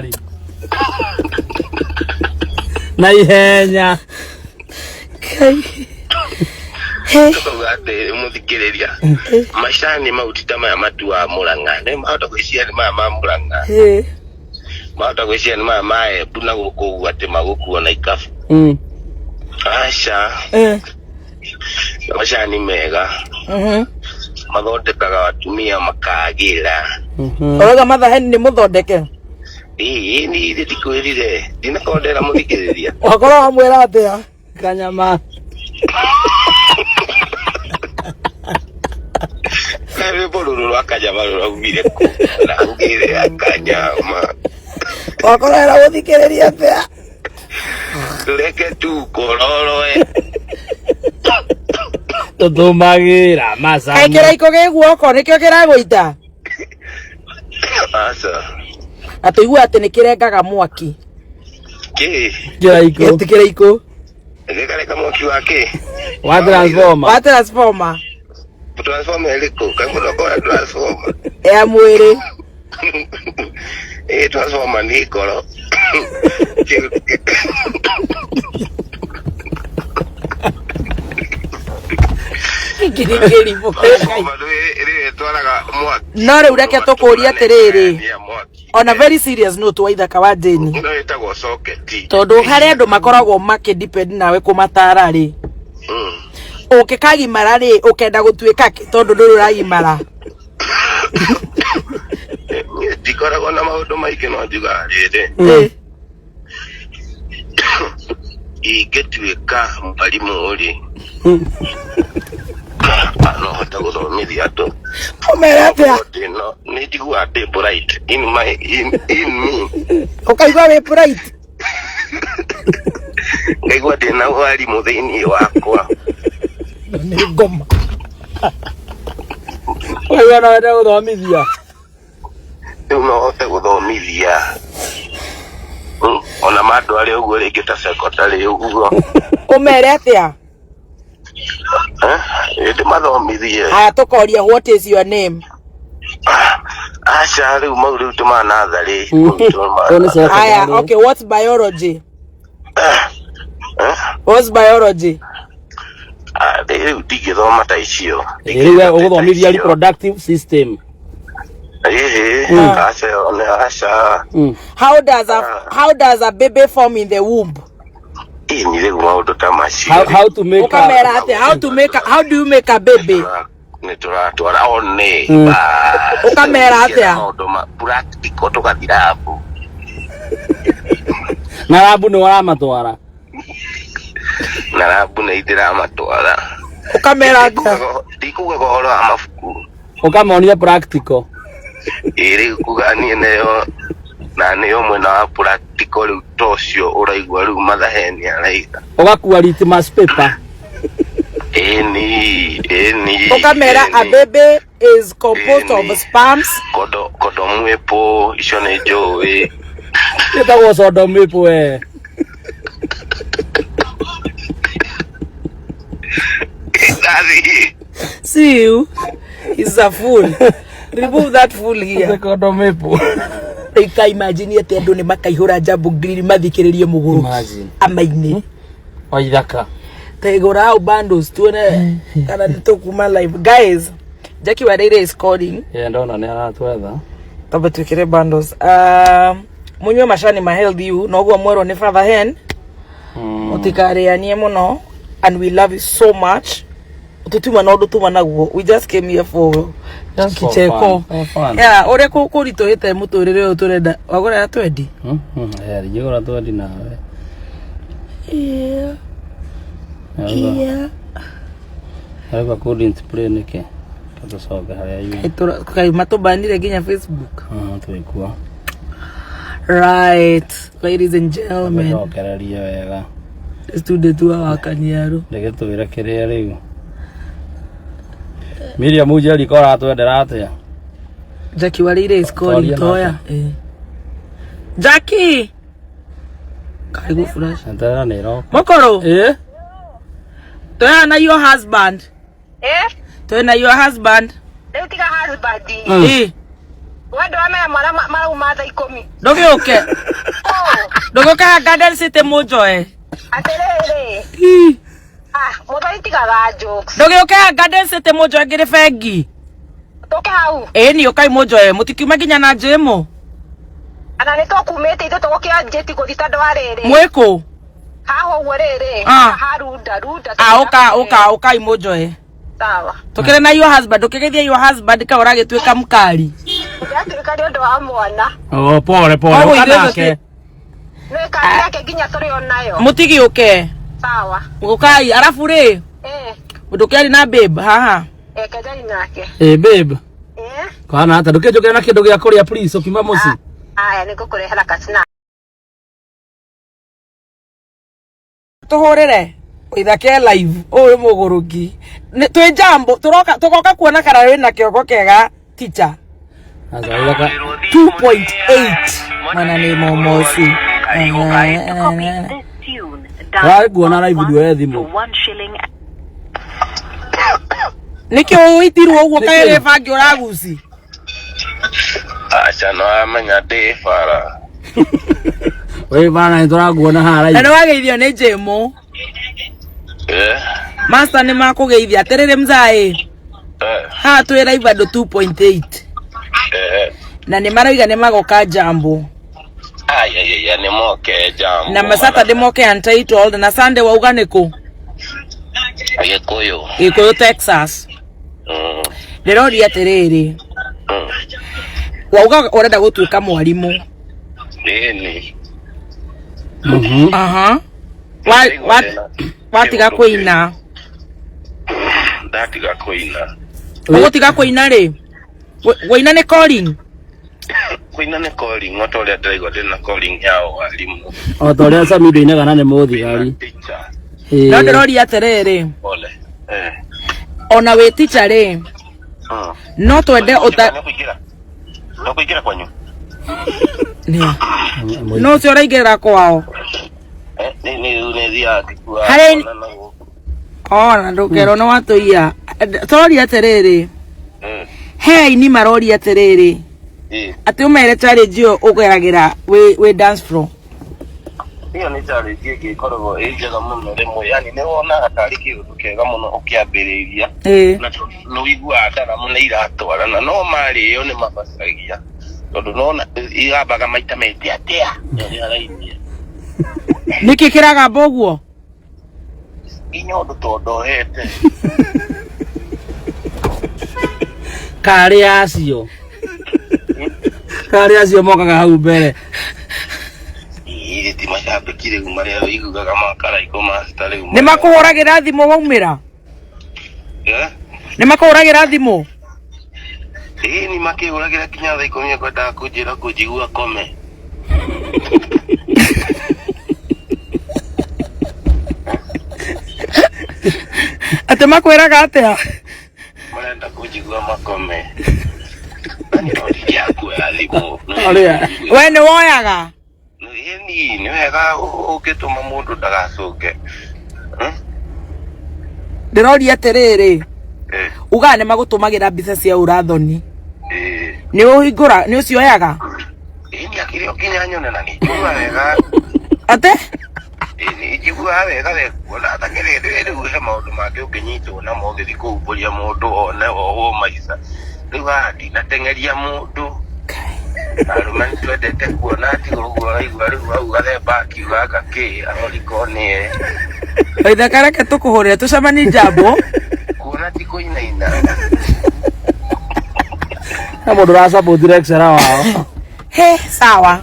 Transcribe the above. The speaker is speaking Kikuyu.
Thibitarĩ. Na ihenya. Tũkauga atĩ mũthikĩrĩria, macani mau ti ta maya matuaga Mũrang'a, nĩ mahota gwĩciria nĩ maya ma Mũrang'a, mahota gwĩciria nĩ maya ma Embu na gũkũ ũguo atĩ magũkuo na ikabu. Aca, macani mega mathondekaga atumia makagĩra. Ũrauga mathaheni nĩ mũthondeke? Ĩĩ, niĩ ithe ndikwĩrire, ndinakorwo ndera mũthikĩrĩria. Wakorwo wamwĩra atĩa? Kanyama. Na rwĩmbo rũrũ rwa kanyama rũraumire kũ? Rangĩrĩa kanyama. Wakorwo era mũthikĩrĩria atĩa? Reke tu ngororoe. Tũtũmagĩra Kaĩ macani. kĩraikũ gĩ guoko nĩkĩo kĩragũita? Aca. Na tũigua atĩ nĩ kĩrengaga mwaki. Kĩ? Kĩraikũ. Ti kĩraikũ. Gĩkareka mwaki wa kĩ? Wa transformer. Wa transformer. Transformer ĩrĩkũ? Kaĩ mũndũ akoragwo na transformer? Ya mwĩrĩ. Ĩ transformer nĩ ngoro. Gĩkĩ nĩ kĩrimũ. Transformer nĩ ĩtwaraga mwaki. No rĩu reke tũkũrie atĩrĩrĩ. Ya mwaki. On a very serious note waithaka wa Jane. Ĩno ĩtagwo socket. Tondũ harĩ andũ makoragwo makĩ depend nawe kũmatara rĩ. Ũngĩkagimara rĩ, ũkenda gũtuĩka kĩ tondũ ndũrĩ ũragimara? Niĩ ndikoragwo na maũndũ maingĩ no njugaga rĩrĩ, ingĩtuĩka mwarimũ rĩ, no hote gũthomithia andũ. Ũmere atĩa? Ndĩno nĩ njiguaga ndĩ bright in my in me. Ũkaigua wĩ bright? Ngaigua ndĩna warimũ thĩinĩ wakwa. Nĩ ngoma. Ũkaigua no wende gũthomithia. Rĩu no hote gũthomithia. Ona mandware ũguo rĩngĩ ta secondary ũguo. Ũmere atĩa? Eh, ndĩmathomithie. Haya tũkoria what is your name? Aca rĩu mau rĩu tũma natharĩ. Ũyũ nĩ secondary. Haya, okay, what's biology? Eh? What's biology? Ah, rĩu ndingĩthoma ta icio. Rĩu we ũgũthomithia reproductive system. Ĩhĩ, aca one aca. How does a baby form in the womb? Ĩni rĩu maũndũ ta macio. How to make a, Ũkamera atĩa? How to make a, how do you make a baby? Nĩ tũratwara one. Ũkamera atĩa? Maũndũ ma practical tũgathiĩ rabu. Na rabu nĩ waramatwara. Na rabu nĩ ndĩramatwara. Ũkamera atĩa? Ndikugaga ũhoro wa mabuku. Ũkamonia practical. Ĩ rĩu kuga niĩ nĩyo na nĩyo mwena wa practical rĩu ta ũcio ũraigua rĩu mathaheni araiga. Ũgakua litmus paper. Ĩni, ĩni. Ũkamera a ĩni. baby is composed of Ĩni. sperms. Kondo kondomu ĩpũ icio nĩ njũĩ. Ĩtagwo condom ĩpũ we. Ndathiĩ. See you. He's a fool. Remove that fool here. Condom ĩpũ. Rĩu imagine atĩ andũ nĩ makaihũra Jambo Grill mathikĩrĩrie mũgũrũ Imagine. amaine. Waithaka. Tegũra hau bundles tuone kana nĩ tũkuma live. Guys, Jackie Wareire is calling. Yeah, ndona nĩ aratwetha. Tamba twĩkĩre bundles. Munyue macani ma healthy you noguo mwerwo nĩ Father Hen. Mũtikarĩanie mũno and we love you so much. Tũtiuma na ũndũ tuma naguo. We just came here for Just for kicheko. fun, for fun. Yeah, ũrĩa kũritũhĩte mũtũrĩre ũyũ tũrenda. Wagũra twendi? Eh, ndingĩgũra twendi nawe. Yeah. Yeah. Arauga couldn't play nĩkĩ? Tũcoke harĩa yuma. Kaĩ matũbanire nginya Facebook. Twĩkuo. Right, ladies and gentlemen. Tũcokererie wega. Student wa Kanyaru. Ndĩgĩtwĩre kĩrĩa rĩu. Miriam Jericho aratwendera atĩa? Jackie Wareire is calling Twaria Toya. nake. Eh. Jackie! Karibu flash. Eterera nĩ ĩroka. Mokoro, Ĩ? Toya na your husband. Eh? Toya na your husband. Rĩu tiga husband. Eh. We ndũramenya mwana marauma thaa 10. Ndũgĩũke. Ndũgĩũke haha Garden City mũnjoe. Atĩrĩrĩ. Ah, mũthoni tigaga jokes. Ndũgĩũke haha Garden City mũnjoe ngĩrĩ bengi. Tũke hau. Ĩni ũkai mũnjoe mũtikiuma nginya na njĩmũ. Ana nĩ tũkumĩte ithuĩ tũgũkĩra njĩti gũthiĩ tondũ wa rĩrĩ. Mwĩkũ? Haha ũguo rĩrĩ. Ah. Haha runda runda. Ah, ũka ũka ũkai mũnjoe. Sawa. Tũkĩrĩ na your husband, ũkĩgeithia your husband ka ũragĩtuĩka mkali. Ndĩratuĩka nĩ ũndũ wa mwana. Oh, pole pole. Koguo Ũka ithuĩ nake. Nĩ kandi yake nginya tũrĩ o nayo. Mũtigĩũke. Sawa. Ũkai arabu rĩ Eh, ndũkĩari na babe haha. kenjani nake. Eh, babe. Eh. Kana ata ndũkĩnjũkĩre na kĩndũ gĩa kũrĩa please ũkiuma mũciĩ. Aya nĩngũkũrehera kasna. Tũhũrĩre ithake live ũyũ mũgũrũki. Twĩ jambo tũroka tũgoka kuona kana wĩna kĩongo kega teacher. Aca ithaka. 2.8 mwana nĩ momoci. Ũrakuona live ndioe thimũ. Nĩkĩ ũitirwo ũguo Nĩkĩ? kaĩ rĩ bangi ũraguci? Aca no amenya ndĩ bara. Wĩ bana nĩ tũrakuona haha Na live. nĩ wageithio nĩ Jĩmũ. Eh. Master nĩ makũgeithia atĩrĩrĩ mzaĩ. Eh. Haha twĩ live andũ 2.8 Eh. na nĩ marauga nĩ magoka jambo Aya ya nĩ moke jambo. na ma Saturday moke untitled na Sunday wauga nĩ kũ Gĩkũyũ. Gĩkũyũ Texas. Ndĩroria atĩrĩrĩ wauga ũrenda gũtuĩka mwarimũ. Ĩni. Aha. Watiga kũina. Ndatiga kũina. Ũgũtiga kũina rĩ? Kũina nĩ calling. Kũina nĩ calling o ta ũrĩa ndĩraigua ndĩna calling ya warimũ. O ta ũrĩa Samido ainaga na nĩ mũthigari. Teacher. Ĩĩ. No ndĩroria atĩrĩrĩ Pole. Eh. ona wĩ teacher rĩ no twende ũta Nĩkũingĩra. Nĩkũingĩra kwanyu. no ũcio ũraingĩrĩra kwao. Eh, nĩ nĩ nĩ thiaga ngĩkuaga Harĩ- mwana na gũkũ. Ona ndũkerwo nĩ watũiya. Tũroria atĩrĩrĩ he aini maroria atĩrĩrĩ Ĩĩ. atĩ ũmere challenge ĩyo ũgeragĩra wĩ dance floor. Ĩyo nĩ challenge ĩngĩ ĩkoragwo ĩ njega mũno rĩmwe, yani nĩ wonaga tarĩ kĩũndũ kĩega mũno ũkĩambĩrĩria Ĩĩ. na tondũ nĩ ũiguaga ndaramo nĩ iratwarana no marĩo nĩ mabacagia tondũ nona igambaga maita mete atĩa ũrĩa arainia Nĩkĩ kĩragamba ũguo? nginya ũndũ tondũ ohete Karĩ acio. Karĩ acio mokaga hau mbere. Ĩĩ ti macambĩki rĩu marĩa ũiguaga makaraikũ master rĩu Nĩ makũhũragĩra thimũ waumĩra? Eh? Nĩ makũhũragĩra thimũ? Ĩĩ ni makĩhũragĩra nginya thaa 10 ekwendaga kũnjĩra kũnjigua kome. Atĩ makwĩraga atĩa? Marenda kũnjigua makome. Na nĩ no ndingĩakuoya thimũ. Arĩa. We nĩ woyaga? Ĩni nĩ wega ũngĩtũma mũndũ ndagacũnge. Ndĩroria atĩrĩrĩ Eh, ugaga nĩ magũtũmagĩra mbica cia ũrathoni. ĩĩ. Nĩ ũhingũra nĩ ũcioyaga? Ĩni akĩrĩ o nginya nyone na nĩ njiguaga wega. Atĩ? Ĩĩ nĩ njiguaga wega we kuona atakĩrĩ rĩu he maũndũ mangĩ ũngĩnyitwo namo ũgĩthiĩ kũhumbũria mũndũ one wohwo maica. Rĩu haha ndinateng'eria mũndũ. Arũme nĩ twendete kuona atĩ ũguo ũraigua rĩu hau gathemba akiuga anga kĩ aroriko nĩye. Waithaka reke tũkũhũrĩre tũcemanie jambo. Kuona ti kũinaina. He mũndũ ũrasupport lecturer wao. He sawa.